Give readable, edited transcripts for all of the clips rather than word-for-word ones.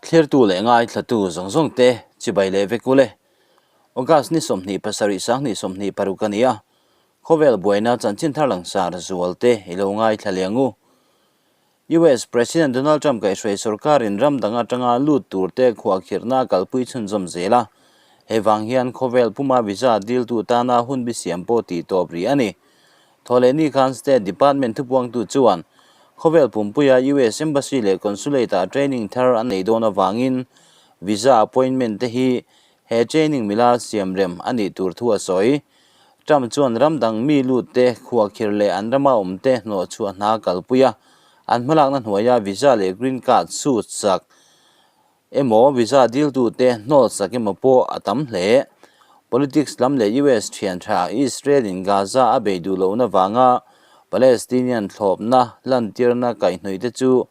Thlirtu leh ngaithlatu zawng zawng te chibai leh vek ule. August ni 27 2026 a ni a, khawvel buaina chanchin thar langsar zual te i lo ngaithla leh ang u. US President Donald Trump kaihhruai sorkarin ram dang atanga lut turte khuahkhirhna a kalpui chhunzawm zel a, hei vang hian khawvel puma visa diltu tana hun bi siam pawh tih tawp rih a ni. Thawhlehni khan State Department thupuangtu chuan khawvel pumpuia US Embassy leh Consulate-ah training thar an nei dawn avangin visa appointment te hi he training mila siamrem a nih tur thu a sawi. Trump chuan ram dang mi lut te, khuahkhir leh an rama awm te hnawhchhuah hna kalpui a, an hmalakna hnuaia visa leh green card sut sak emaw visa diltu te hnawt sak emaw pawh a tam hle. Politics lam leh US thian tha Israel in Gaza a bei duh lohna vanga Palestinian thlawpna lantirna kaihhnawih te chu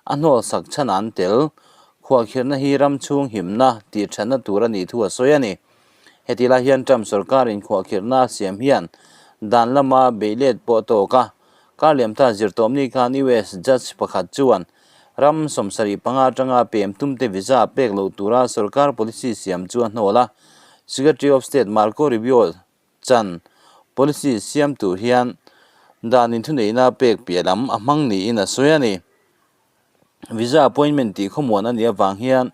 a hnawl sak chhan an tel. Khuahkhirhna hi ram chhung himna tih thatna tur a nih thu a sawi a ni. Heti lai hian Trump sorkar inkhuahkhirhna a siam hian dan lama beihlet pawh a tawk a. Kar liamta zirtawmni khan US judge pakhat chuan ram 75 atanga pem tumte visa pek loh tura sorkar policy siam chu a hnawl a. Secretary of State Marco Rubio chan policy siam tur hian dan inthuneihna pek piah lam a hmang niin a sawi a ni. Visa appointment tih khawmuan a nih avang hian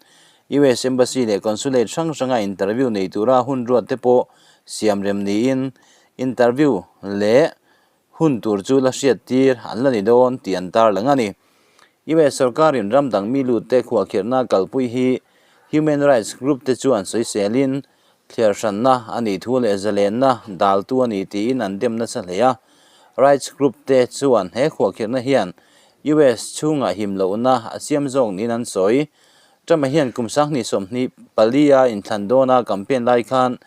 US Embassy leh Consulate hrang hranga interview nei tura hun ruat te pawh siam rem niin interview leh hun tur chu la hriat tir an la ni dawn tih an tarlang a ni. US sorkarin ram dang mi lut te khuahkhirhna kalpui hi human rights group te chuan sawiselin thliar hranna a nih thu leh zalenna daltu a ni tiin an dem nasa hle a. Rights group te chuan he khuahkhirhna hian US chhungah him lohna a siam zawk niin an sawi. Trump-a hian kum 2024 a inthlan dawna campaign lai khan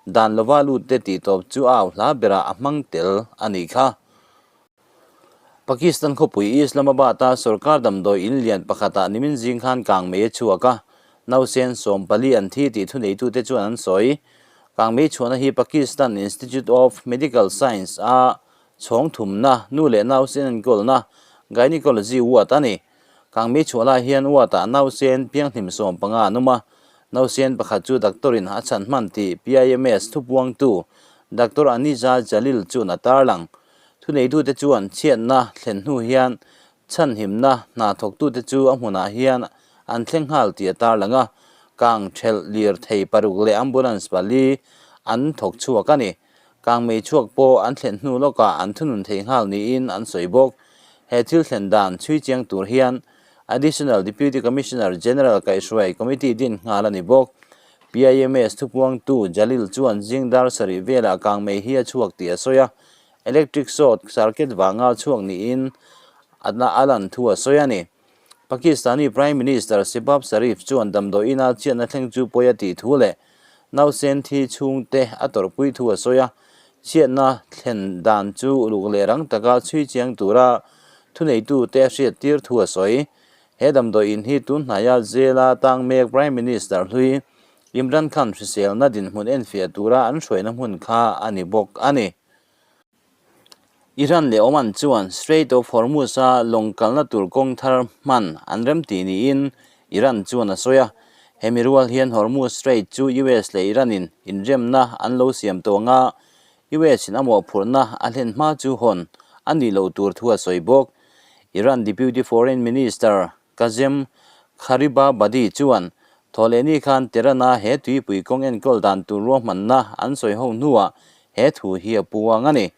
dan lova lut te tih tawp chu a au hla berah a hmang tel a nih kha. Pakistan khawpui Islamabad-a sorkar damdawi in lian pakhatah nimin zing khan kangmei a chhuak a, nausen 14 an thi tih thuneitute chuan an sawi. Kangmei chhuahna hi Pakistan Institute of Medical Science a chhawng thumna, nu leh nausen enkawlna, Gynecology ward a ni. Kangmei chhuah lai hian ward-ah nausen pianghlim 15 an awm a, nausen pakhat chu doctor-in a chhan hman tih PIMS thupuangtu Doctor Aniza Jalil chuan a tarlang. Thuneitute chuan chhiatna thlen hnu hian chhanhimna hna thawktute chu a hmunah hian an thleng nghal tih a tarlang a, kang thelh lirthei paruk leh ambulance pali an thawk chhuak a ni. Kang mei chhuak pawh an thlen hnu lawkah an thunun thei nghal niin an sawi bawk. He thil thlen dan chhui chiang tur hian Additional Deputy Commissioner General kaihhruai Committee din nghal a ni bawk. PIMS thupuangtu Jalil chuan zing dar sarih velah kangmei hi a chhuak tih a sawi a, electric short circuit vanga chhuak niin a lan thu a sawi a ni. Pakistani Prime Minister Shehbaz Sharif chuan damdawi ina chiatna thleng chu pawi a tih thu leh nausen thi chhungte a tawrhpui thu a sawi a, chhiatna thlen dan chu uluk leh rang taka chhui chiang tura thuneitute a hriattir thu a sawi. He damdawi in hi tun hnaia jail-a tang mek Prime Minister hlui Imran Khan hriselna dinhmun enfiah tura an hruaina hmun kha a ni bawk a ni. Iran leh Oman chuan Strait of Hormuz-a lawng kalna tur kawng thar hman an remti niin Iran chuan a sawi a. Hemi rual hian Hormuz Strait chu US leh Iran-in inremna an lo siam tawh anga US-in a mawhphurhna a hlen hma chu hawn a nih loh tur thu a sawi bawk. Iran Deputy Foreign Minister Kazem Gharibabadi chuan Thawhlehni khan Tehran-a he tuipui kawng enkawl dan tur ruahmanna an sawi ho hnuah he thu hi a puang a ni.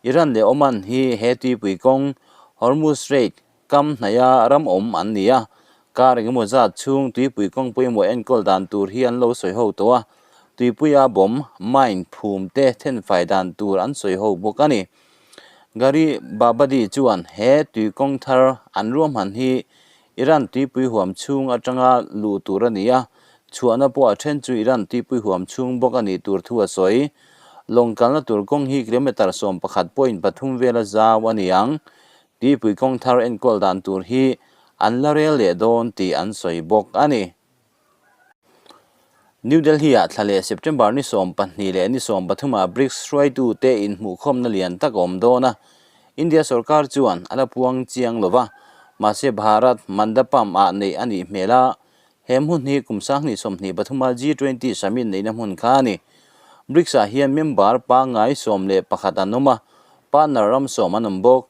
Iran leh Oman hi he tuipui kawng Hormuz Strait kam hnaia ram awm an ni a, kar engemaw zat chhung tuipui kawng pawimawh enkawl dan tur hi an lo sawi ho tawh a, tuipuia bomb, mine, phum te thenfai dan tur an sawi ho bawk a ni. Gharibabadi chuan he tuikawng thar an ruahman hi Iran tuipui huam chhung atanga luh tur a ni a, chhuahna pawh a then chu Iran tuipui huam chhung bawk a nih tur thu a sawi. Lawng kalna tur kawng hi kilometre 11.3 vela zau a ni ang. Tuipui kawng thar enkawl dan tur hi an la rel leh dawn tih an sawi bawk a ni. New Delhi-ah thla leh September ni 12 leh ni 13 ah BRICS hruaitute inhmuhkhawmna lian tak a awm dawn a. India sorkar chuan a la puang chiang lo va, mahse Bharat Mandapam ah neih a nih hmel a, He hmun hi kum 2023 a G20 summit neihna hmun kha a ni. BRICS ah hian member pangngai 11 an awm a, partner ram sawm an awm bawk.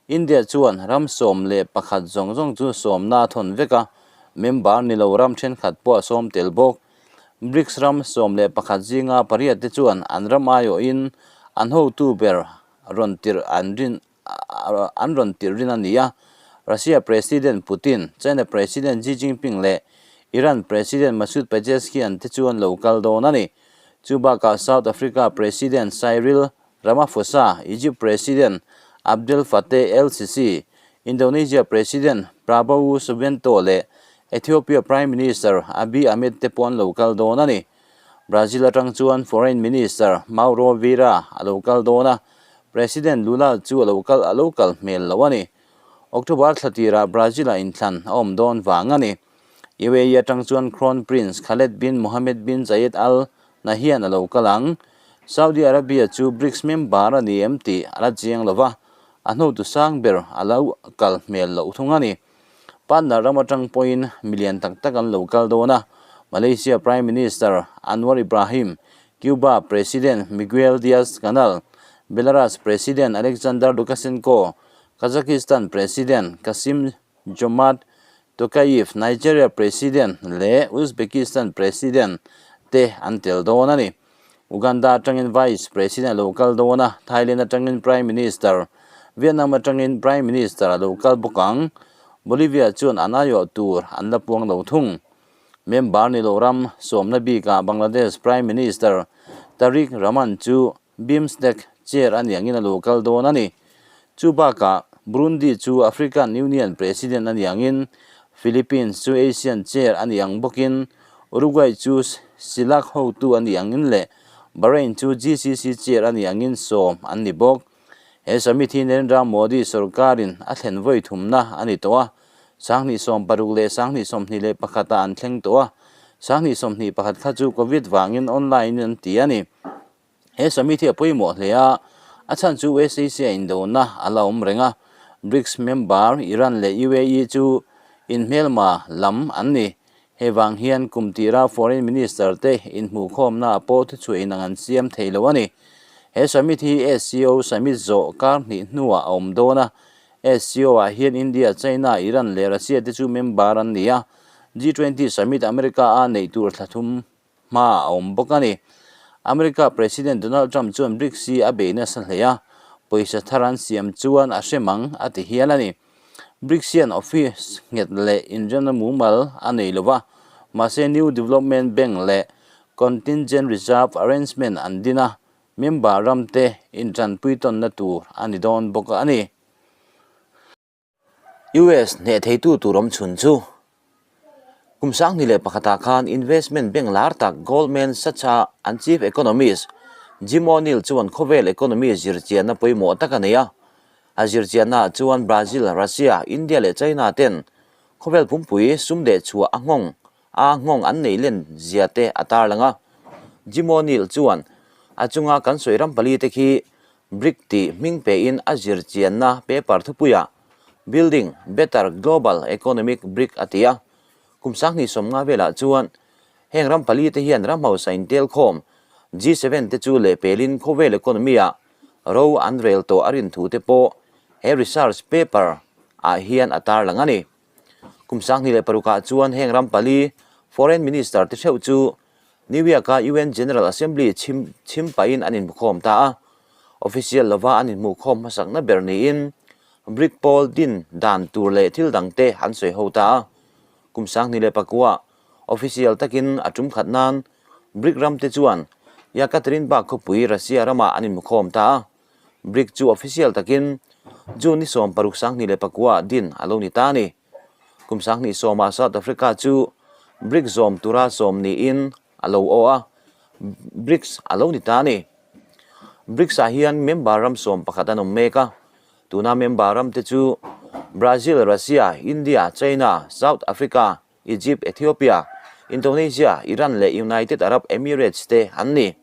India chuan ram 11 zawng zawng chu sawmna a thawn vek a, member ni lo ram thenkhat pawh a sawm tel bawk. BRICS ram 11 zinga pariat te chuan an ram aiawhin an hotu ber rawn tirh an rin an rawn tirh rin a ni a. Russia President Putin, China President Xi Jinping leh Iran President Masoud Pezeshkian te chu an lo kal dawn a ni. Chu bakah South Africa President Cyril Ramaphosa, Egypt President Abdel Fattah el-Sisi, Indonesia President Prabowo Subianto leh Ethiopia Prime Minister Abiy Ahmed te pawh an lo kal dawn a ni. Brazil atang chuan Foreign Minister Mauro Vieira a lo kal dawn a, President Lula chu a lo kal a lo kal hmel lo a ni. October thla tirah Brazil-ah inthlan a awm dawn vang a ni. UAE atang chuan Crown Prince Khaled bin Mohammed bin Zayed Al Nahyan a lo kal ang. Saudi Arabia chu BRICS member a ni em tih a la chiang lo va, a hnutu sang ber a lo kal hmel loh thung a ni. Partner ram atang pawhin milian tak tak an lo kal dawn a, Malaysia Prime Minister Anwar Ibrahim, Cuba President Miguel Diaz-Canel, Belarus President Alexander Lukashenko, Kazakhstan President Kassym Jomart Tokayev, Nigeria President leh Uzbekistan President te an tel dawn a ni. Uganda atangin Vice President a lo kal dawn a, Thailand atangin Prime Minister, Vietnam atangin Prime Minister a lo kal bawk ang. Bolivia chuan an aiawh tur an la puang lo thung. Member ni lo ram sawmna bikah Bangladesh Prime Minister Tarique Rahman chu BIMSTEC chair a niangin a lo kal dawn a ni. Chu bakah Burundi chu African Union President a niangin, Philippines chu Asian chair a ni ang bawkin, Uruguay chu CELAC hotu a ni angin leh Bahrain chu GCC chair a ni angin sawm an ni bawk. He summit hi Narendra Modi sorkarin a thlen vawi thumna a ni tawh a, 2060 leh 2021 ah an thleng tawh a, 2021 kha chu Covid vangin online in an ti a ni. He summit hi a pawimawh hle a, a chhan chu West Asia indona a la awm reng a, BRICS member Iran leh UAE chu inhmelma lam an ni. Hei vang hian kum tira foreign minister te inhmuhkhawmna pawh thuchhuah inang an siam thei lo a ni. He summit hi SCO summit zawh kar hnih hnuah a awm dawn a, SCO ah hian India, China, Iran leh Russia te chu member an ni a, G20 summit America a neih tur thla thum hma a awm bawk a ni. America President Donald Trump chuan BRICS hi a bei nasa hle a, pawisa thar an siam chuan a hre mang a ti hial a ni. BRICS hian office nghet leh inremna mumal a nei lo va, mahse New Development Bank leh Contingent Reserve Arrangement an din a, member ramte intanpui tawnna tur a ni dawn bawk a ni. US hneh theitu tur awm chhun chu kum 2001 ah khan investment bank lar tak Goldman Sachs-a an chief economist Jim O'Neill chuan khawvel economy zirchianna pawimawh tak a nei a. A zirchiannaah chuan Brazil, Russia, India leh China ten khawvel pumpui sum deh chhuah a nghawng a nghawng an nei len zia te a tarlang a. Jim O'Neill chuan a chunga kan sawi ram pali te khi Bric tih hming pein a zirchianna paper thupuiah Building Better Global Economic Bric a ti a. Kum 2050 velah chuan heng ram pali te hian ram hausa intelkhawm G7 te chu lehpelin khawvel economy-ah ro an rel tawh a rin thu te pawh he research paper ah hian a tarlang a ni. Kum 2006 ah chuan heng ram pali Foreign Minister te theuh chu New York-a UN General Assembly chhim chhim pahin an inhmukhawm ta a. Official lova an inhmuhkhawm hmasakna ber niin Bric pawl din dan tur leh thil dangte an sawi ho ta a. Kum 2009 official takin a tum khat nan Bric ramte chuan Yekaterinburg khawpui Russia ramah an inhmukhawm ta a. Bric chu official takin June ni 16 2009 din a lo ni ta a ni. Kum 2010 South Africa chu BRICS zawm tura sawm niin a lo aw a, BRICS a lo ni ta a ni. BRICS ah hian member ram 11 an awm mek a, tuna member ram te chu Brazil, Russia, India, China, South Africa, Egypt, Ethiopia, Indonesia, Iran leh United Arab Emirates te an ni.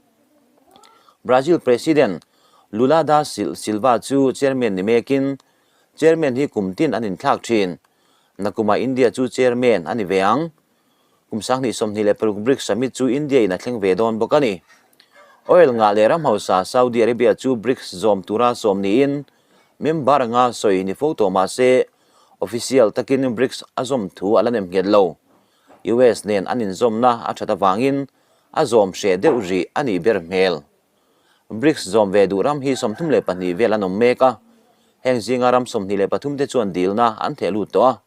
Brazil President Lula da Silva chu chairman ni mekin Chairman hi kum tin an inthlak thin. Nakumah India chu chairman a ni ve ang. Kum 2026 BRICS Summit chu India in a thleng ve dawn bawk a ni. Oil ngah leh ram hausa Saudi Arabia chu BRICS zawm tura sawm niin member anga sawi ni fo tawh mah se official takin BRICS a zawm thu a la nem nghet lo. US nen an inzawmna a that avangin a zawm hreh deuh rih a nih ber hmel. BRICS zawm ve duh ram hi 32 vel an awm mek a, heng zinga ram 23 te chuan dilna an theh lut tawh a,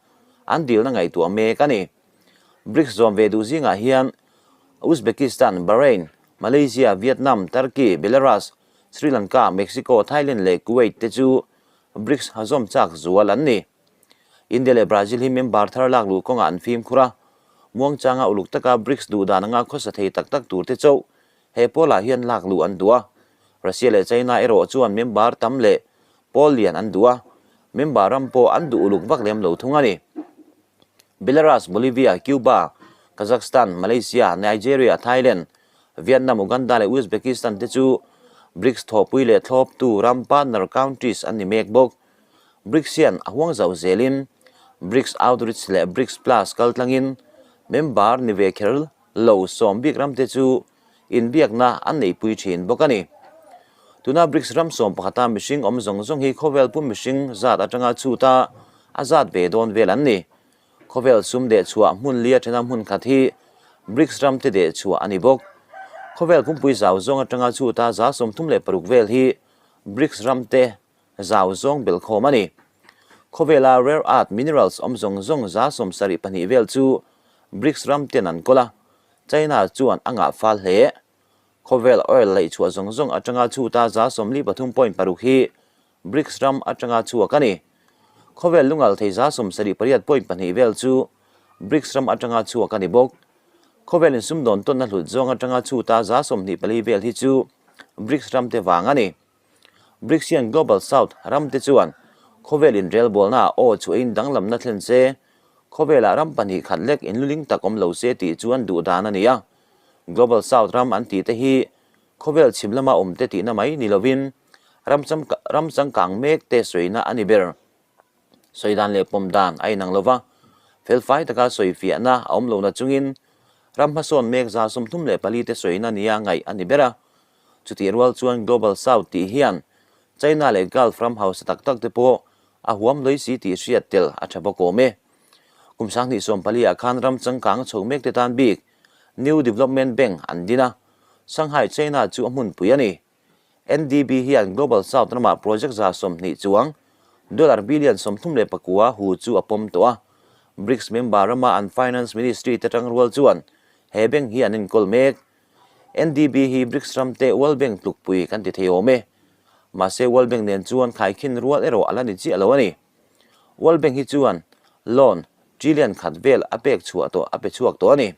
an dilna ngaihtuah mek a ni. BRICS zawm ve duh zingah hian Uzbekistan, Bahrain, Malaysia, Vietnam, Turkey, Belarus, Sri Lanka, Mexico, Thailand leh Kuwait te chu BRICS zawm chak zual an ni. India leh Brazil hi member thar lak luh kawngah an fimkhur a, muangchanga uluk taka BRICS duh dan anga khawsa thei tak tak tur te chauh he pawlah hian lak luh an duh a. Russia leh China erawh chuan member tam leh pawl lian an duh a, member ram pawh an duh uluk vak lem lo thung a ni. Belarus, Bolivia, Cuba, Kazakhstan, Malaysia, Nigeria, Thailand, Vietnam, Uganda leh Uzbekistan te chu BRICS thawhpui leh thlawptu ram partner countries an ni mek bawk. BRICS hian a huang zauh zelin BRICS Outreach leh BRICS Plus kaltlangin member ni ve kher lo sawm bik ramte chu inbiakna an neihpui thin bawk a ni. Tuna BRICS ram sawm pakhata mihring awm zawng zawng hi khawvel pum mihring zat atanga chhuta a zat ve dawn vel an ni. Khawvel sum dehchhuah hmun li atanga hmun khat hi BRICS ramte dehchhuah a ni bawk. Khawvel pumpui zau zawng atanga chhuta 36% vel hi BRICS ramte zau zawng belhkhawm a ni. Khawvela rare earth minerals awm zawng zawng 72% vel chu BRICS ram ten an kawl a, China chuan a ngah fal hle. Khawvel oil laihchhuah zawng zawng atanga chhuta 43.6 hi BRICS ram atanga chhuak a ni. Khawvel lungal thei 78.2 vel chu BRICS ram atanga chhuak a ni bawk. Khawvel insumdawn tawnna hlut zawng atanga chhuta 24% vel hi chu BRICS ram te vang a ni. BRICS hian Global South ram te chuan khawvel inrelbawlnaah aw chhuahin danglamna thlen se, khawvelah ram pahnih khat lek inluling tak awm lo se tih chuan duh dan a ni a. Global South ram an tih te hi khawvel chhim lama awm te tihna mai ni lovin ram changkang mek te sawina a ni ber. Sawi dan leh pawm dan a inang lo va, felfai taka sawi fiahna a awm lohna chungin ram hmasawn mek 34% te sawina nia ngaih a ni ber a. Chutih rual chuan Global South tih hian China leh Gulf ram hausa tak tak te pawh a huam lawih si tih hriat tel a tha bawk awm e. Kum 2014 ah khan ram changkang chho mek te tan bik New Development Bank an din a, Shanghai, China chu a hmunpui a ni. NDB hian Global South ramah project 20% chuang dollar billion 39 hu chu a pawm tawh a. BRICS member rama an Finance Ministry te tangrual chuan he bank hi an enkawl mek. NDB hi BRICS ram te World Bank tlukpui kan ti thei awm e. Mahse World Bank nen chuan khaikhin rual erawh a la ni chiah lo a ni. World Bank hi chuan loan trillion khat vel a pek chhuah tawh a pe chhuak tawh a ni.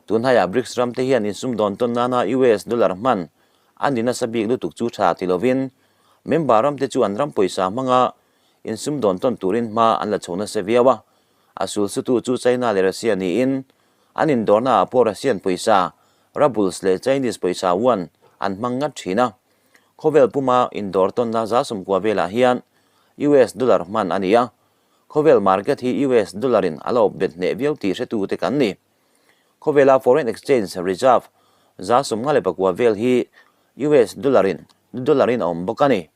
Tunhaiah BRICS ram te hian insumdawn tawn nana US dollar hman a ni nasa bik lutuk chu tha ti lovin member ram te chu an ram pawisa hmanga insumdawn tawn turin hma an la chho nasa viau a. A sulsutu chu China leh Russia niin an indawrnaah pawh Russian pawisa, rubles leh Chinese pawisa yuan an hmang ngat thin a. Khawvel puma indawr tawnna 90% velah hian US dollar hman a ni a. Khawvel market hi US dollar in a la awp bet hneh viau tih hretute kan ni. Khawvela foreign exchange reserve 59% vel hi US dollar in dollar in a awm bawk a ni.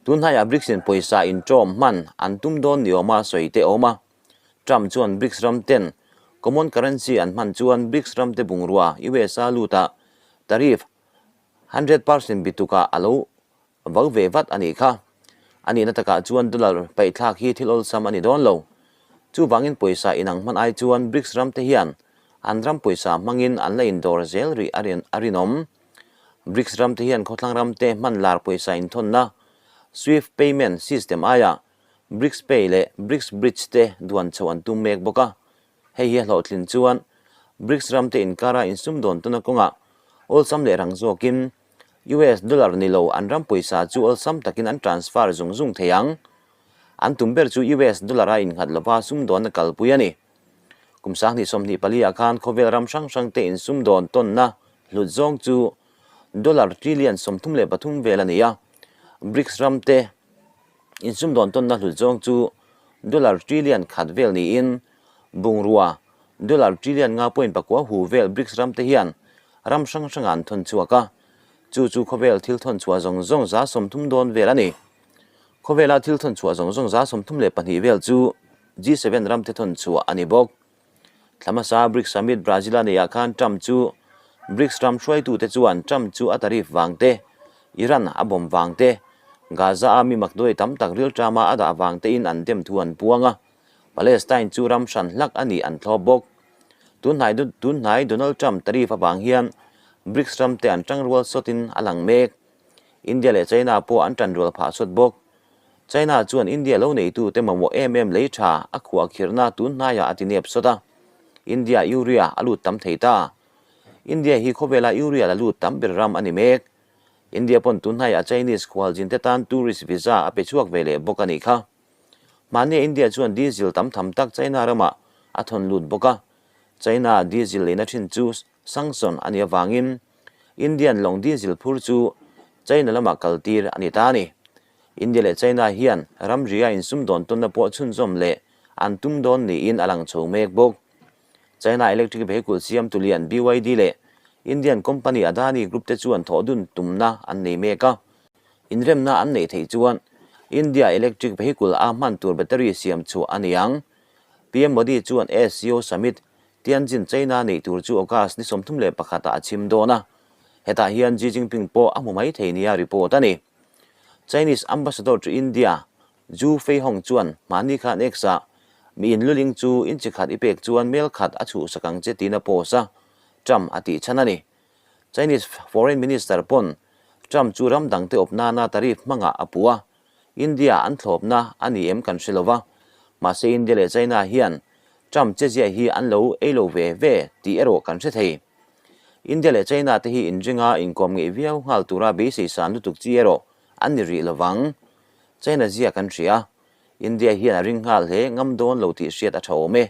Tunhnaiah BRICS in pawisa inṭawm hman an tum dawn ni awma sawi te a awm a. Trump chuan BRICS ram ten common currency an hman chuan BRICS ram te bungrua USA lutah tariff 100% bitukah a lo vau ve vat a nih kha. A nihna takah chuan dollar paihthlak hi thil awlsam a ni dawn lo. Chuvangin pawisa inang hman ai chuan BRICS ram te hian an ram pawisa hmangin an la indawr zel rih a rinawm. BRICS ram te hian khawthlang ram te hman lar pawisa inthawnna Swift payment system aiah BRICS Pay leh BRICS Bridge te duan chhoh an tum mek bawk a. Hei hi a hlawhtlin chuan BRICS ram te inkara insumdawn tuna kawngah awlsam leh rang zawkin US dollar ni lo an ram pawisa chu awlsam takin an transfer zung zung thei ang. An tum ber chu US dollar a innghat lova sumdawnna kalpui a ni. Kum 2024 ah khan khawvel ram hrang hrang te insumdawn tawnna hlut zawng chu dollar trillion 33 vel a ni a. BRICS ram te insumdawn tawnna hlut zawng chu dollar trillion khat vel niin bungrua Dollar trillion nga point pakua hu vel BRICS ram te hian ram hrang hrangah an thawn chhuak a, chu chu khawvel thil thawn chhuah zawng zawng 30% dawn vel a ni. Khawvela thil thawn chhuah zawng zawng 32% vel chu G7 ram te thawn chhuah a ni bawk. Thla hmasa BRICS Summit Brazil a neihah khan Trump chu BRICS ram hruaitute chuan Trump chu a tariff vang te, Iran a bomb vang te, Gaza a mi makduai tam tak rilṭama a dah vang tein an dem thu an puang a, Palestine chu ram hran hlak a nih an thlawp bawk. Tunhnai tunhnai Donald Trump tariff avang hian BRICS ram te an ṭangrual sawtin a lang mek. India leh China pawh an ṭanrual phah sawt bawk. China chuan India lo neitute mamawh em em lei tha a khuah khirhna tun hnaiah a ti nep sawt a, India urea a lut tam thei ta. India hi khawvela urea la lut tam ber ram a ni mek. India pawn tun hnaiah Chinese khualzinte tan tourist visa a pe chhuak ve leh bawk a nih kha. Mahnia India chuan diesel tam tham tak China ramah a thawn lut bawk a, China diesel leina thin chu sanction a nih avangin Indian lawng diesel phur chu China lamah kaltir a ni ta a ni. India leh China hian ramria insumdawn tawnna pawh chhunzawm leh an tum dawn niin a lang chho mek bawk. China electric vehicle siamtu lian BYD leh Indian company Adani Group te chuan thawhdun tumna an nei mek a. Inremna an neih theih chuan India electric vehicle a hman tur battery siam chhuah a ni ang. PM Modi chuan SCO Summit Tianjin China neih tur chu August ni 31 ah a chim dawn a, hetah hian Xi Jinping pawh a hmu mai thei nia report a ni. Chinese Ambassador to India Zhu Feihong chuan mahni khan X ah mi inluling chu inchi khat i pek chuan mel khat a chhuhsak ang che tiin a post a, Trump a tih chhan a ni. Chinese Foreign Minister pawn Trump chu ram dangte awp nana tariff hmangah a puh a, India an thlawpna a ni em kan hre lo va, mahse India leh China hian Trump chezia hi an lo ei lo ve ve tih erawh kan hre thei. India leh China te hi inringa inkawm ngeih viau nghal tura beisei san lutuk chi erawh an ni rih lovang. China zia kan hria. India hian a ring nghal hle ngam dawn lo tih hriat a tha awm e.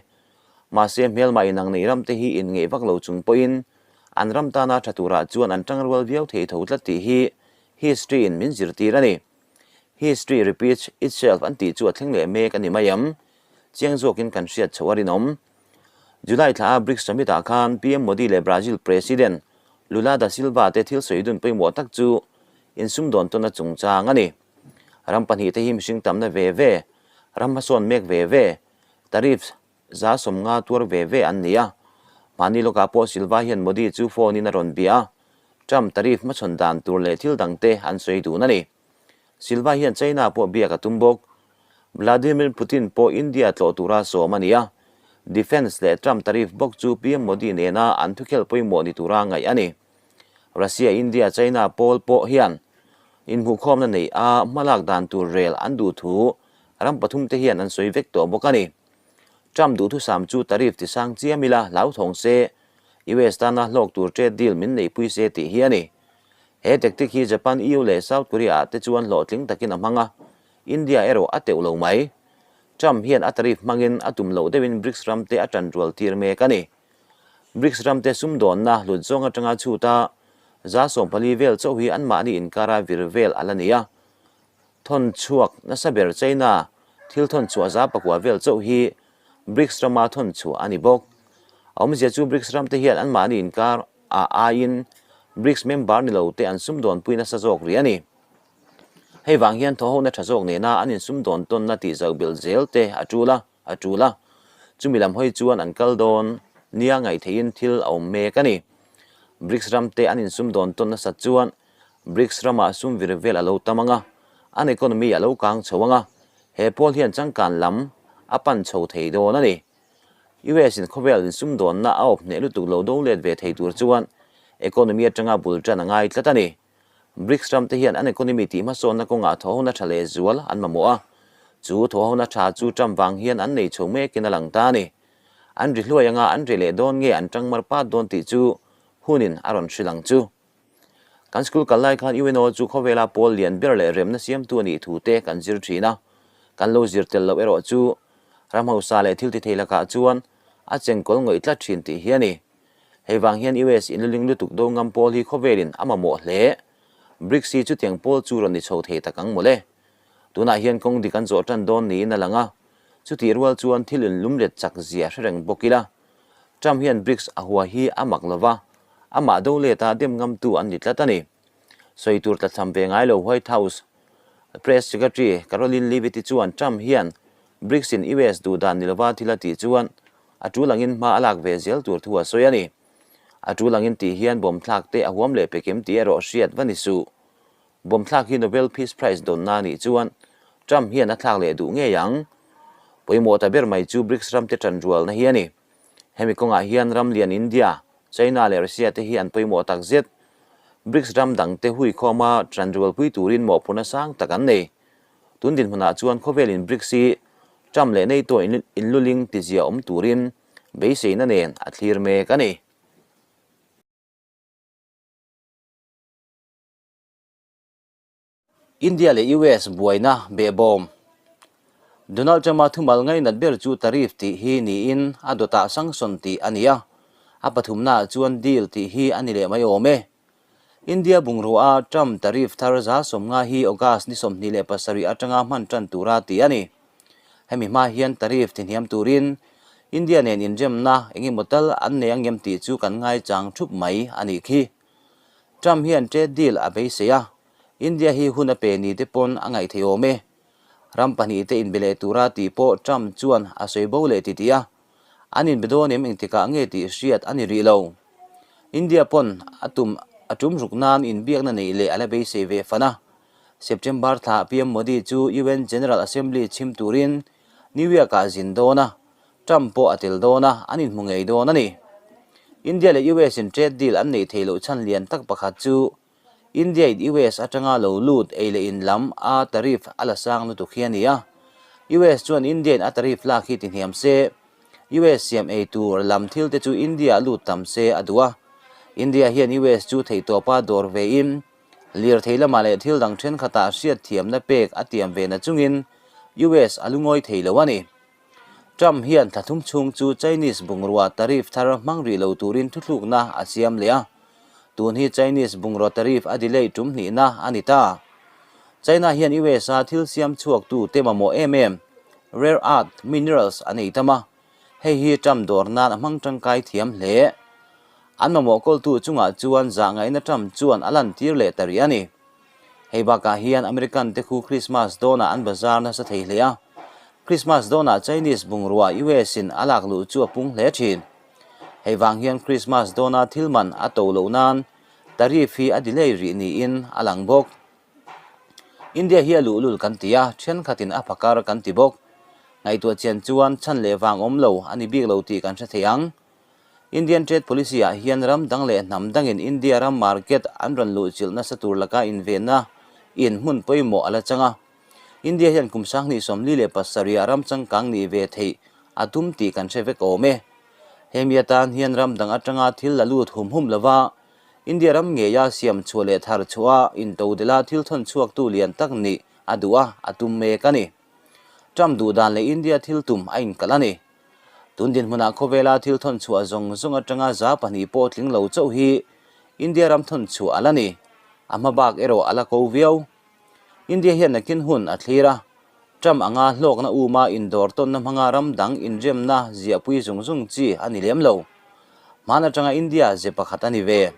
Mahse hmelmah inang nei ram te hi inngeih vak lo chung pawhin an ram tana tha turah chuan an tangrual viau thei tho tlat tih hi history in min zirtir a ni. History repeats itself an tih chu a thleng leh mek a ni mai ang. Chiang zawkin kan hriat chhoh a rinawm. July thla a BRICS Summit ah khan PM Modi leh Brazil President Lula da Silva te thil sawi dun pawimawh tak chu insumdawn tawn a chungchang a ni. Ram pahnih te hi mihring tamna ve ve, ram hmasawn mek ve ve, tariffs 50% tuar ve ve an ni a. Mahni lawkah pawh Silva hian Modi chu phone in a rawn bia a, Trump tariff hmachhawn dan tur leh thil dangte an sawi dun a ni. Silva hian China pawh biak a tum bawk. Vladimir Putin pawh India tlawh tura sawm a ni a, Defence leh Trump tariff bawk chu PM Modi nena an thukhel pawimawh ni tura ngaih a ni. Russia, India, China pawl pawh hian inhmuhkhawmna neih a hmalak dan tur rel an duh thu ram pathum te hian an sawi vek tawh bawk a ni. Trump duhthusam chu tariff tisang chiam ila hlauthawng se, US tana hlawk tur trade deal min neihpui se tih hi a ni. He tactic hi Japan, EU leh South Korea ah te chuan hlawhtling takin a hmang a, India erawh a teuh lo mai. Trump hian a tariff hmangin a tum loh deuhin BRICS ram te a tanrual tir mek a ni. BRICS ram te sumdawnna hlut zawng atanga chhut a, 40% vel chauh hi anmahni inkara vir vel a la ni a. Thawn chhuak nasa ber China thil thawn chhuah 9% vel chauh hi BRICS rama thawn chhuah a ni bawk. A awmzia chu BRICS ram te hian anmahni inkar ah aiin BRICS member ni lo te an sumdawnpui nasa zawk rih a ni. Hei vang hian thawhona tha zawk nena an insumdawn tawnna tih zauh belh zel te a tul a, a tul a. Chumi lam hawi chuan an kal dawn nia ngaih theihin thil a awm mek a ni. BRICS ram te an insumdawn tawn nasat chuan BRICS ramah sum vir vel a lo tam ang a, an economy a lo kang chho ang a, he pawl hian changkan lam a pan chho thei dawn a ni. US in khawvel insumdawnna a awp hneh lutuk lo do let ve thei tur chuan economy atanga bul tan a ngai tlat a ni. BRICS ram te hian an economy tih hmasawnna kawngah thawhona tha leh zual an mamawh a, chu thawhona tha chu Trump vang hian an nei chho mekin a lang ta a ni. An ri hluai anga an ri leh dawn nge an tangmar pat dawn tih chu hunin a rawn hrilh ang chu. Kan school kal lai khan UNO chu khawvela pawl lian ber leh remna siamtu a nih thu te kan zir thin a, kan lo zir tel loh erawh chu ram hausa leh thil ti thei lakah chuan a chengkawl ngawih tlat thin tih hi a ni. Hei vang hian US inluling lutuk do ngam pawl hi khawvelin a mamawh hle. BRICS hi chutiang pawl chu rawn ni chho thei tak ang mawle. Tunah hian kawng dik an zawh tan dawn niin a lang a, chutih rual chuan thil inlum let chak zia hre reng bawk ila. Trump hian BRICS a hua hi a mak lo va, amah do leta dem ngamtu an ni tlat a ni. Sawi tur tlachham ve ngai lo White House Press Secretary Karoline Leavitt-i chuan Trump hian BRICS in US duh dan ni lova thil a tih chuan a tul angin hma a lak ve zel tur thu a sawi a ni. A tul angin tih hian bomb thlak te a huam leh pekim tih erawh hriat va ni suh. Bomb thlak hi Nobel Peace Prize dawnna a nih chuan Trump hian a thlak leh duh ngei ang. Pawimawh ta ber mai chu BRICS ramte tanrualna hi a ni. Hemi kawngah hian ram lian India, China leh Russia te hi an pawimawh tak zet. BRICS ram dangte huikhawma tanrualpui turin mawhphurhna sang tak an nei. Tun dinhmunah chuan khawvelin BRICS hi Trump leh NATO inluling tizia awm turin beiseina nen a thlir mek a ni. India leh US buaina behbawm. Donald Trump-a thumal ngainat ber chu tariff tih hi niin a dawtah sanction tih a ni a, a pathumnaah chuan deal tih hi a ni leh mai awm e. India bungrua Trump tariff thar 50% hi August ni 27 atanga hman tan tura tih a ni. Hemi hma hian tariff tihniam turin India nen inremna engemaw tal an nei angem tih chu kan ngaichang thup mai a nih khi. Trump hian trade deal a beisei a, India hi hun a pe ni te pawn a ngaih thei awm e. Ram pahnihte inbe leh tura tih pawh Trump chuan a sawi bo leh ti tih a, an inbe dawn em engtikah nge tih hriat a ni rih lo. India pawn a tum a tum ruk nan inbiakna neih leh a la beisei ve fan a. September thla PM Modi chu UN General Assembly chhim turin New York-ah zin dawn a, Trump pawh a tel dawn a, an inhmu ngei dawn a ni. India leh US in trade deal an neih theih loh chhan lian tak pakhat chu India in US atanga lo lut ei leh in lam a tariff a la sang lutuk hi a ni a. US chuan India in a tariff lak hi tihniam se, US siam ei tur lam thil te chu India ah lut tam se a duh a. India hian US chu theihtawpa dawr ve in, lirthei lamah leh thil dang thenkhatah hriatthiamna pek a tiam ve na chungin US a lungawi thei lo a ni. Trump hian thla thum chhung chu Chinese bungrua tariff thar hmang rih lo turin thuthlukna a siam leh a, tun hi Chinese bungrua tariff a delay tum hnihna a ni ta. China hian US-a thil siam chhuaktu te mamawh em em, rare earth minerals a nei tam a, hei hi Trump dawr nan a hmang tangkai thiam hle. An mamawh kawltu chungah chuan zahngaihna Trump chuan a lantir leh ta rih a ni. Hei bakah hian American te khu Christmas dawnah an bazar nasa thei hle a, Christmas dawnah Chinese bungrua US in a lak luh chu a pung hle thin. Hei vang hian Christmas dawna thil man a to loh nan tariff hi a delay rih niin a lang bawk. India hi a luhlul kan ti a, thenkhatin a phakar kan ti bawk. Ngaihtuah chian chuan chhan leh vang awm lo a ni bik lo tih kan hre thei ang. Indian Trade Policy ah hian ram dang leh hnam dangin India ram market an rawn luhchilh nasa tur laka invenna in hmun pawimawh a la chang a. India hian kum 2047 ah ram changkang nih ve theih a tum tih kan hre vek awm e. Hemi atan hian ram dang atanga thil la lut hum hum lova India ram ngeia siam chhuah leh thar chhuah a intodelh a thil thawn chhuaktu lian tak nih a duh a, a tum mek a ni. Trump duh dan leh India thil tum a inkalh a ni. Tun dinhmunah khawvela thil thawn chhuah zawng zawng atanga 2% pawh tling lo chauh hi India ram thawn chhuah a la ni. A hma bak erawh a la ko viau. India hian nakin hun a thlir a, Trump anga hlawkna uma indawr tawnna hmanga ram dang inremna ziahpui zung zung chi a ni lem lo. Hman atanga India ze pakhat a ni ve.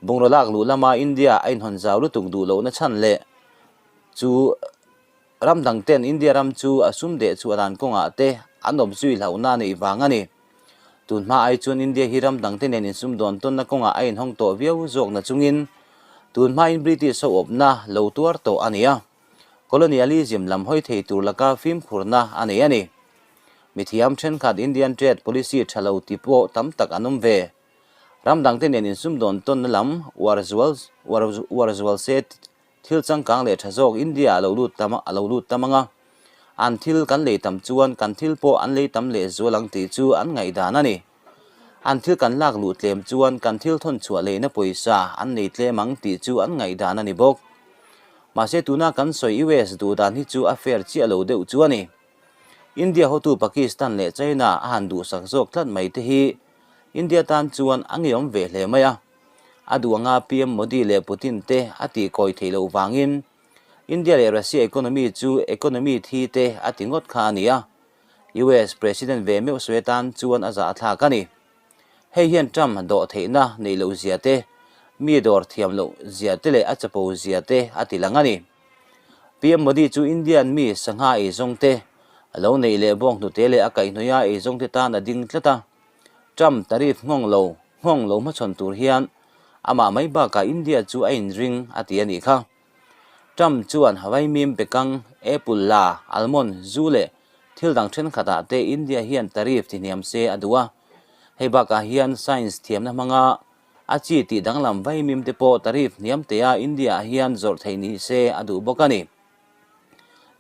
Bungraw lak luh lama India a inhawn zau lutuk duh lohna chhan leh chu Ram dang ten India ram chu a sum deh chhuah dan kawngah te an awm zui hlauhna a neih vang a ni. Tun hma ai chuan India hi ram dang te nen insum dawn tawnna kawngah a inhawng tawh viau zawk na chungin tun hmain British ho awpna lo tuar tawh a ni a, colonialism lam hawi thei tur laka fimkhurna a nei a ni. Mithiam thenkhat Indian trade policy tha lo ti pawh tam tak an awm ve. Ram dang te nen insum dawn tawnna lam uar zual uar zual se Thil changkang leh tha zawk India a lo lut tam a lo lut tam ang a, an thil kan lei tam chuan kan thil pawh an lei tam leh zual ang tih chu an ngaihdan a ni. An thil kan lak luh tlem chuan kan thil thawn chhuah leina pawisa an nei tlem ang tih chu an ngaihdan a ni bawk. Mahse tuna kan sawi US duh dan hi chu a fair chiah lo deuh chu a ni. India hotu Pakistan leh China a han duhsak zawk tlat mai te hi India tan chuan a ngeiawm ve hle mai a. A duh anga PM Modi leh Putin te a tih kawi theih loh vangin India leh Russia economy chu economy thi te a ti ngawt kha a ni a, US President ve meuh sawi atan chuan a zahthlak a ni. Hei hian Trump dawh theihna neih loh zia te, mi dawr thiam loh zia te leh a chapo zia te a ti lang a ni. PM Modi chu Indian mi sangha eizawng te, a lo neih leh bawng hnute leh a kaihhnawih a eizawng te tan a ding tlat a. Trump tariff nghawng lo nghawng lo hmachhawn tur hian amah mai bakah India chu a inring a ti a nih kha. Trump chuan vaimim bekang, apple la, almond, zu leh thil dang thenkhatah te India hian tariff tihniam se a duh a. Hei bakah hian science thiamna hmanga a chi tih danglam vaimim te pawh tariff hniam tea India ah hian zawrh theih ni se a duh bawk a ni.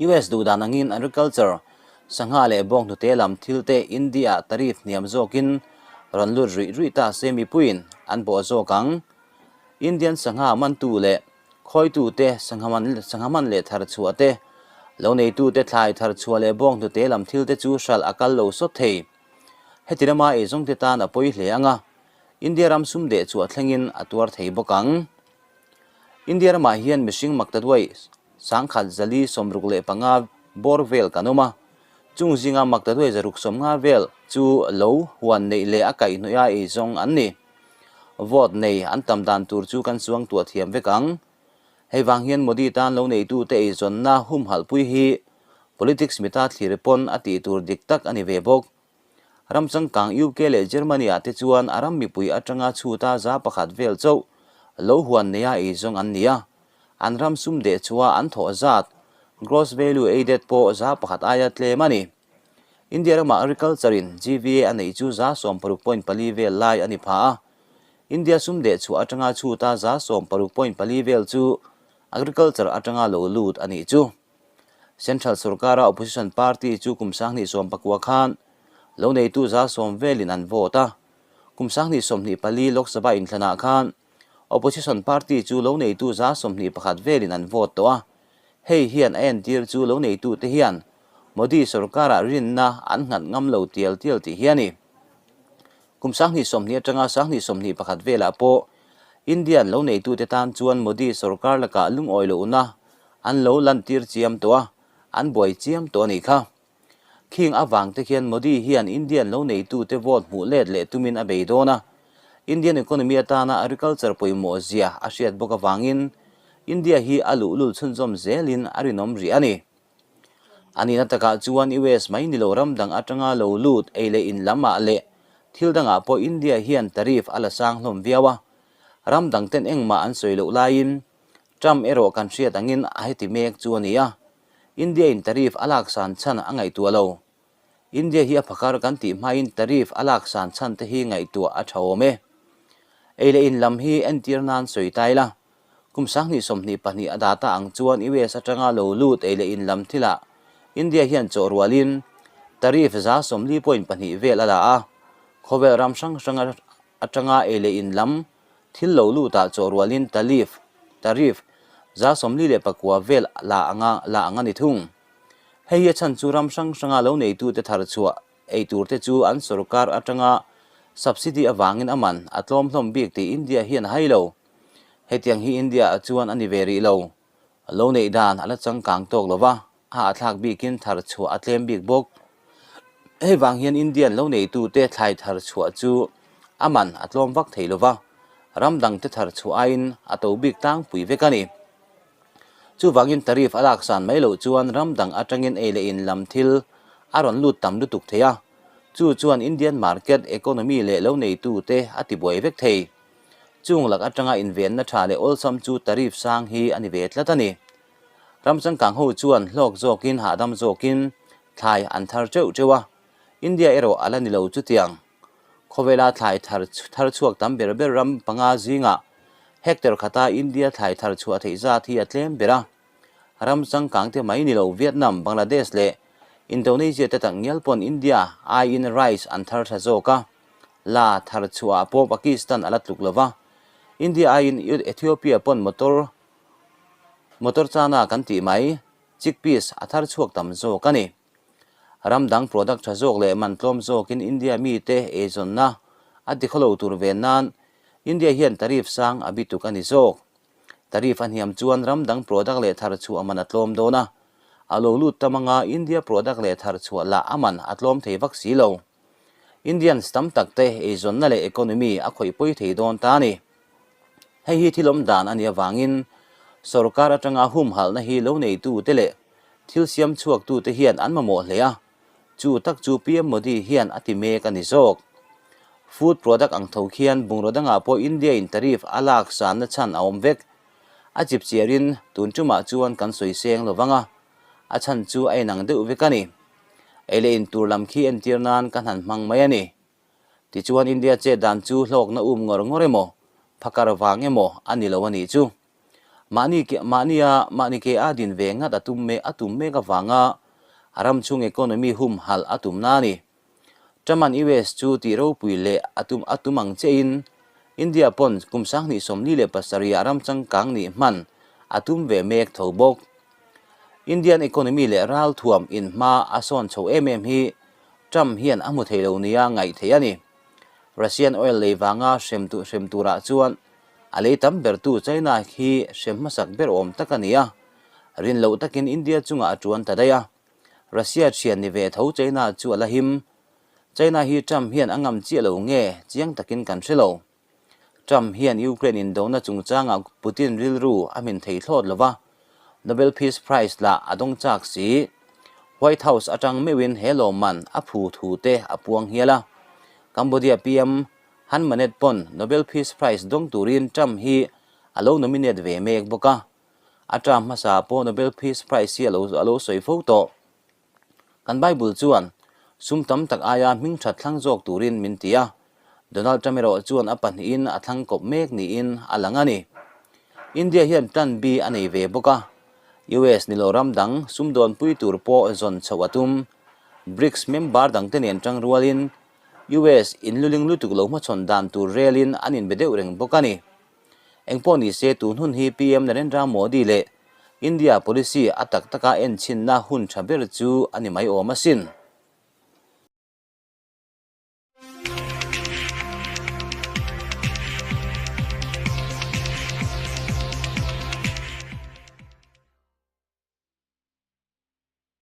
US duh dan angin agriculture, sangha leh bawnghnute lam thil te India ah tariff hniam zawkin rawn lut ruih ruih ta se mipuiin an bawh zawk ang. Indian sangha mantu leh khawitute sangha man sangha man leh thar chhuah te, lo neitute thlai thar chhuah leh bawnghnute lam thil te chu hralh a kal lo sawt thei. Heti lama eizawngte tan a pawi hle ang a, India ram sum deh chhuah thlengin a tuar thei bawk ang. India ramah hian mihring maktaduai sangkhat zali 65 bawr vel kan awm a, chung zinga maktaduai 650 vel chu lo huan neih leh a kaihhnawih a eizawng an ni. Vote nei an tam dan tur chu kan chuang tuah thiam vek ang. Hei vang hian Modi tan lo neitute eizawnna humhalhpui hi politics mita thlir pawn a tih tur dik tak a ni ve bawk. Ram changkang UK leh Germany ah te chuan a ram mipui atanga chhuta 1% vel chauh lo huan neia eizawng an ni a, an ram sum deh chhuah an thawh zat, gross value added, pawh 1% aia tlem a ni. India ramah agriculture in GVA a neih chu 60.4 vel lai a ni pha a, India sum deh chhuah atanga chhuta 60.4 vel chu agriculture atanga lo lut a nih chu. Central sorkara opposition party chu kum 2019 khan lo neitu 10% velin an vote a. Kum 2024 Lok Sabha inthlanah khan opposition party chu lo neitu 21% velin an vote tawh a. Hei hian a entir chu lo neitute hian Modi sorkara rinna an nghat ngam lo tial tial tih hi a ni. Kum 2020 atanga 2021 velah pawh Indian lo neitute tan chuan Modi sorkar lakah lungawi lohna An lo lantir chiam tawh a, an buai chiam tawh a nih kha. Khing avang te khian Modi hian Indian lo neitute vote hmuh let leh tumin a bei dawn a. Indian economy atana agriculture pawimawh zia a hriat bawk avangin India hi a luhlul chhunzawm zelin a rinawm rih a ni. A nihna takah chuan US mai ni lo ram dang atanga lo lut ei leh in lamah leh thil dangah pawh India hian tariff a la sang hlawm viau a. Ram dang ten engmah an sawi loh laiin Trump erawh kan hriat angin a heti mek chu a ni a, India in tariff a lak san chhan a ngaihtuah lo. India hi a phakar kan tih hmain tariff a lak san chhan te hi ngaihtuah a tha awm e. Ei leh in lam hi entir nan sawi ta ila, kum 2022 a data ang chuan US atanga lo lut ei leh in lam thilah India hian chawh rualin tariff 40.2 vel a la a, khawvel ram hrang hrang atanga ei leh in lam thil lo lutah chawh rualin talif, tariff, 49 vel la anga la ang a ni thung. Hei hi a chhan chu ram hrang hranga lo neitute thar chhuah ei turte chu an sorkar atanga subsidy avangin a man a tlawm hlawm bik tih India hian a hai lo. Hetiang hi India ah chuan a ni ve rih lo. Lo neih dan a la changkang tawk lo va, a hahthlak bikin thar chhuah a tlem bik bawk. Hei vang hian Indian lo neitute thlai thar chhuah chu a man a tlawm vak thei lo va, ram dangte thar chhuah aiin a to bik tlangpui vek a ni. Chuvangin tariff a lak san mai loh chuan ram dang atangin ei leh in lam thil a rawn lut tam lutuk thei a, chu chuan Indian market, economy leh lo neitute a tibuai vek thei. Chung lak atanga invenna tha leh awlsam chu tariff sang hi a ni ve tlat a ni. Ram changkang ho chuan hlawk zawkin hahdam zawkin thlai an thar teuh teuh a, India erawh a la ni lo chutiang. Khawvela thlai thar thar chhuak tam ber ber ram panga zingah hectare khata India thlai thar chhuah theih zat hi a tlem ber a. Ram changkang te mai ni lo Vietnam, Bangladesh leh Indonesia te tak ngial pawn India aiin rice an thar tha zawk a. La thar chhuah ah pawh Pakistan a la tluk lo va, India aiin Ethiopia pawn motor motor chana kan tih mai chickpeas a thar chhuak tam zawk a ni. Ram dang product tha zawk leh man tlawm zawkin India mite eizawnna a tikhawlo tur ve nan India hian tariff sang a bituk a ni zawk. Tariff a hniam chuan ram dang product leh thar chhuah man a tlawm dawn a, a lo lut tam anga India product leh thar chhuah lah a man a tlawm thei vak si lo. Indians tam tak te eizawnna leh economy a khawih pawi thei dawn ta a ni. Hei hi thil awm dan a nih avangin sorkar atanga humhalhna hi lo neitute leh thil siam chhuaktute hian an mamawh hle a, chu tak chu PM Modi hian a ti mek a ni zawk. Food product ang tho khian bungraw dangah pawh India in tariff a lak sanna chhan a awm vek. A chip chiarin tun tumah chuan kan sawi seng lo vang a, a chhan chu a inang deuh vek a ni. Ei leh in tur lam khi entir nan ka hnan hmang mai a ni. Tichuan India chet dan chu hlawkna um ngawr ngawr emaw, phakar vang emaw a ni lo a nih chu. Mahni ke mahnia mahni ke a din ve ngat a tum mek a tum mek avanga a ram chhung economy humhalh a tumna a ni. Truman US chu tih ropui leh a tum a tum ang chiahin India pawn kum 2047 ah ram changkang nih hman a tum ve mek tho bawk. Indian economy leh ralthuam in hma a sawn chho em em hi Trump hian a hmu thei lo nia ngaih theih a ni. Russian oil lei vanga hrem tu hrem turah chuan a lei tam bertu China hi hrem hmasak ber awm tak a ni a, rin loh takin India chungah a tuan ta daih a. Russia thian ni ve tho China chu a la him. China hi Trump hian a ngam chiah lo nge chiang takin kan hre lo. Trump hian Ukraine indona chungchangah Putin rilru a hmin thei thlawt lo va, Nobel Peace Prize lah a dawng chak si. White House atang meuhin he lawmman a phu thu te a puang hial a. Cambodia PM Hun Manet pawn Nobel Peace Prize dawng turin Trump hi a lo nominate ve mek bawk a. A term hmasa pawh Nobel Peace Prize hi a lo sawi fo tawh. Kan Bible chuan sum tam tak aia hming that thlang zawk turin min ti a, Donald Trump erawh chuan a pahnihin a thlang kawp mek niin a lang a ni. India hian Plan B a nei ve bawk a, US ni lo ram dang sumdawnpui tur pawh zawn chhoh a tum. BRICS member dangte nen tang rualin US inluling lutuk lo hmachhawn dan tur relin an inbe deuh reng bawk a ni. Engpawh ni se tun hun hi PM Narendra Modi leh India policy a tak taka enchhinna hun tha ber chu a ni mai awm asin.